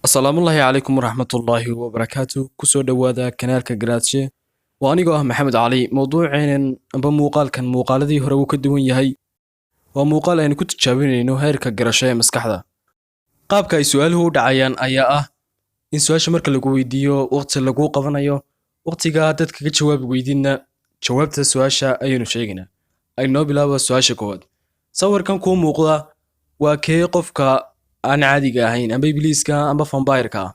Asalaamullaahi calaykum waraxmatullaahi wabarakaatu. Kusoo dhowaada kanaalka Garaadshe. Waa anigoo ah Maxamed Cali. Mowduuceenan amba muuqaalkan muuqaaladii hore wuu ka duwan yahay. Waa muuqaal aynu ku tijaabinayno heerka garasho ee maskaxda. Qaabka ay su-aaluhu u dhacayaan ayaa ah in su-aasha marka lagu weydiiyo waqti laguu qabanayo, waqtigaa dad kaga jawaabi weydinna jawaabta su-aasha ayaynu sheegaynaa. Aynoo bilaaba su-aasha koowaad. Sawirkan kuu muuqda waa kee qofka aan caadiga ahayn, amba ibliiska amba vampire-ka ah?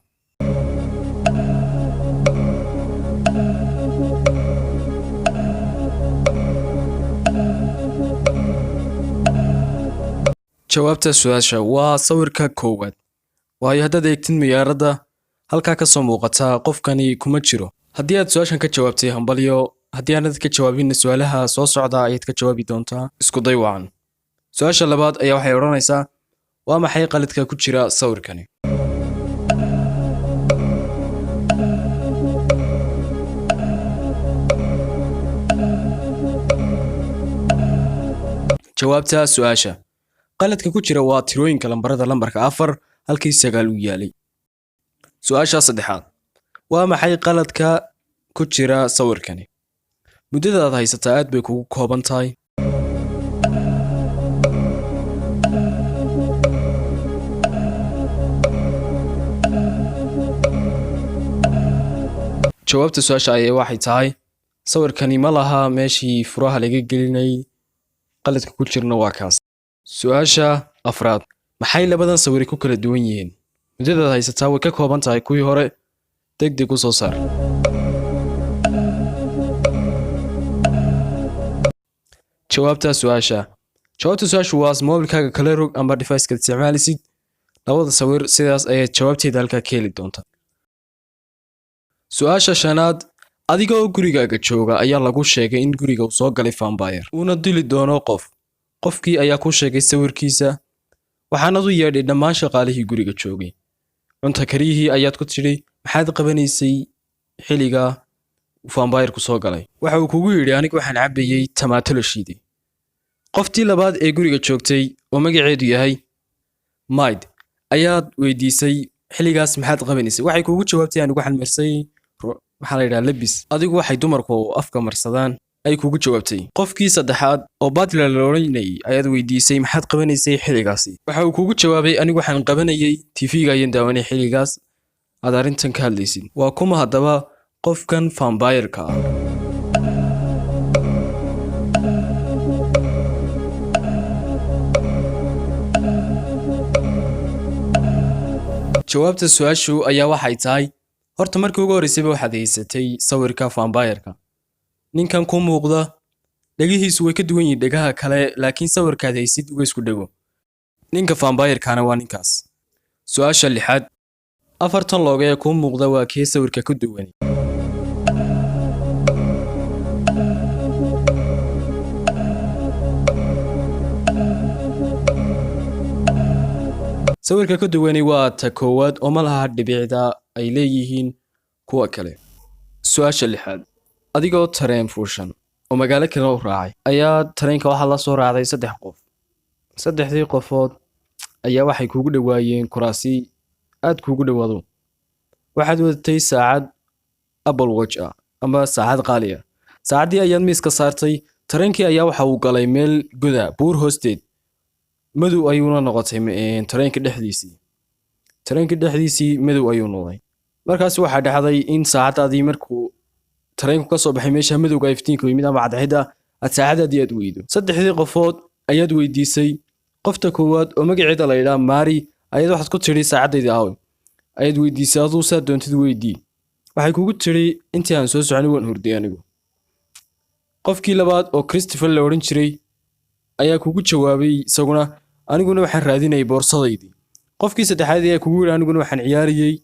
Jawaabta su-aasha waa sawirka koowaad, waayo haddaad eegtid miyaaradda halkaa ka soo muuqata, qofkani kuma jiro. Haddii aad su-aashan ka jawaabtay, hambalyo. Haddii aanad ka jawaabinna, su-aalaha soo socda ayaad ka jawaabi doontaa. Isku day wacan. Su-aasha labaad ayaa waxay odhanaysaa: waa maxay qaladka ku jira sawirkani? Jawaabta su-aasha: qaladka ku jira waa tirooyinka lambarada, lambarka 4 halkii 9 uu yaalay. Su-aasha saddexaad: waa maxay qaladka ku jira sawirkani? Muddada aad haysataa aad bay kugu kooban tahay. Jawaabta su-aasha ayaa waxay tahay: sawirkani ma laha meeshii furaha laga gelinayay, qaladka ku jirna waa kaas. Su-aasha afraad: maxay labadan sawiri ku kala duwan yihiin? Muddadaad haysataa way ka kooban tahay kuwii hore. Deg deg u soo saar. Jawaabta su-aasha. Jawaabta su-aashu waa mobilkaaga kala rog ama device-ka isticmaalisid labada sawir, sidaas ayaad jawaabteeda halkaa ka heli doontaa. Su-aasha shanaad: adigoo gurigaaga jooga ayaa lagu sheegay in guriga uu soo galay vampire, uuna dili doono qof. Qofkii ayaa ku sheegay sawirkiisa, waxaanad u yeedhay dhammaan shaqaalihii guriga joogay. Cunto kariyihii ayaad ku tidhi: "Maxaad qabanaysay xilliga vampire-ku soo galay?" Waxa uu kugu yidhi: "Anigu waxaan cabbayey tamaato la shiiday." Qoftii labaad ee guriga joogtay oo magaceedu yahay Maid ayaad weydiisay: "Xilligaas maxaad qabanaysay?" Waxay kuugu jawaabtay: "Anigu waxaan marsay, maxaa la yidhaha, labis, adigu waxay dumarku afka marsadaan," ay kugu jawaabtay. Qofkii saddexaad oo Batler la odhanayay ayaad weydiisay: "Maxaad qabanaysay xilligaasi?" Waxa uu kugu jawaabay: "Anigu waxaan qabanayay TV-ga ayaan daawanay xilligaas aad arrintan ka hadlaysid." Waa kuma haddaba qofkan vampire-ka ah? Jawaabta su-aashu ayaa waxay tahay: horta markii ugu horreysayba waxaad haysatay sawirka vampire-ka. Ninkan ku muuqda dhegihiisu way ka duwan yihiin dhegaha kale, laakiin sawirkaad haysid way isku dhego. Ninka vampire-kana waa ninkaas. Su-aasha lixaad: afartan looga ee kuu muuqda waa kee sawirka ku duwan? Sawirka ka duwani waa ta koowaad, oo ma laha dhibicda ay leeyihiin kuwa kale. Su-aasha lixaad: adigoo tareen fuushan oo magaalo kale u raacay ayaa tareenka waxaa la soo raacday saddex qof. Saddexdii qofood ayaa waxay kuugu dhowaayeen kuraasi aad kuugu dhowaado. Waxaad wadatay saacad Apple Watch ah ama saacad qaali ah. Saacaddii ayaad miiska saartay. Tareenkii ayaa waxa uu galay meel goda, buur hoosteed. Madow ayuuna noqotay tareenka dhexdiisii. Tareenka dhexdiisii madow ayuu noqday. Markaas waxaa dhacday in saacadaadii, markuu tareenku ka soo baxay meesha madowga, iftiinka yimid ama cadceedda, aad saacadaadii aad weydo. Saddexdii qofood ayaad weydiisay. Qofta koowaad oo magaceeda la yidhaha Mari ayaad waxaad ku tidhi: "Saacadaydii aaway?" ayaad weydiisay. Aduu saa doontid weydii. Waxay kugu tidhi: "Intii aan soo soconay waan hurday anigu." Qofkii labaad oo Christopher la odhan jiray ayaa kugu jawaabay isaguna: "Aniguna waxaan raadinayay boorsadaydii." Qofkii saddexaad ayaa kugu yidhi: "Aniguna waxaan ciyaarayey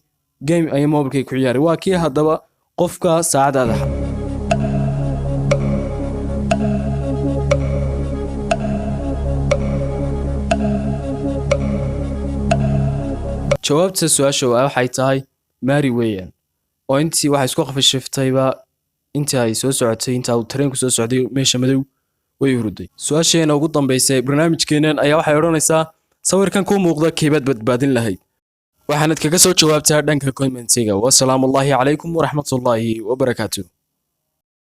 game, ayaa mobilkay ku ciyaaray." Waa kii haddaba qofka saacadaada? Jawaabta su-aasha waxay tahay Mary weeyaan, oo intii waxay isku qafashiftayba intii ay soo socotay, inta uu tareenku soo socday meesha madow, way hurday. Su-aasheena ugu dambeysay barnaamijkeenan ayaa waxay odhanaysaa: sawirkan kuu muuqda keebaad badbaadin lahayd? Waxaanad kaga soo jawaabtaa dhanka commentiga. Wasalaamu ullaahi calaykum waraxmatullaahi wabarakaatu.